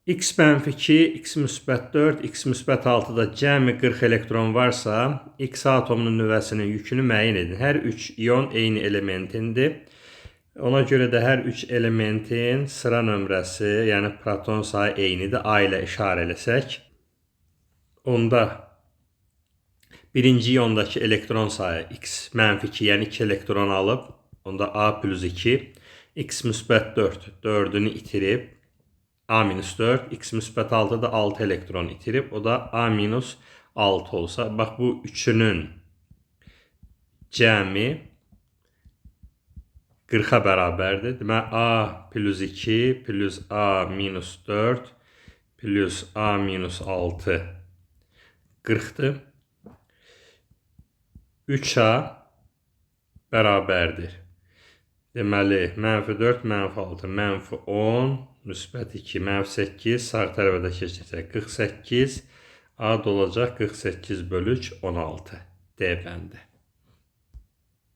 X mənfi 2, X müsbət 4, X müsbət 6-da cəmi 40 elektron varsa, X atomunun nüvəsinin yükünü müəyyən edin. Hər 3 ion eyni elementindir. Ona görə də hər 3 elementin sıra nömrəsi, yəni proton sayı eynidir. A ilə işarə eləsək, onda birinci iondakı elektron sayı X mənfi 2, yəni 2 elektron alıb, onda A plus 2, X müsbət 4, 4-ünü itirib, A minus 4, X müsbət 6 da 6 elektron itirib, o da A minus 6 olsa, bax bu üçünün cəmi 40-a bərabərdir. Deməli, A plus 2 plus A minus 4 plus A minus 6 40-dır. 3A bərabərdir. Deməli, mənfi 4, mənfi 6, mənfi 10, müsbət 2, mənfi 8, sağ tərəfə də keçirsək 48, A da olacaq 48 bölü 3, 16. D bəndi.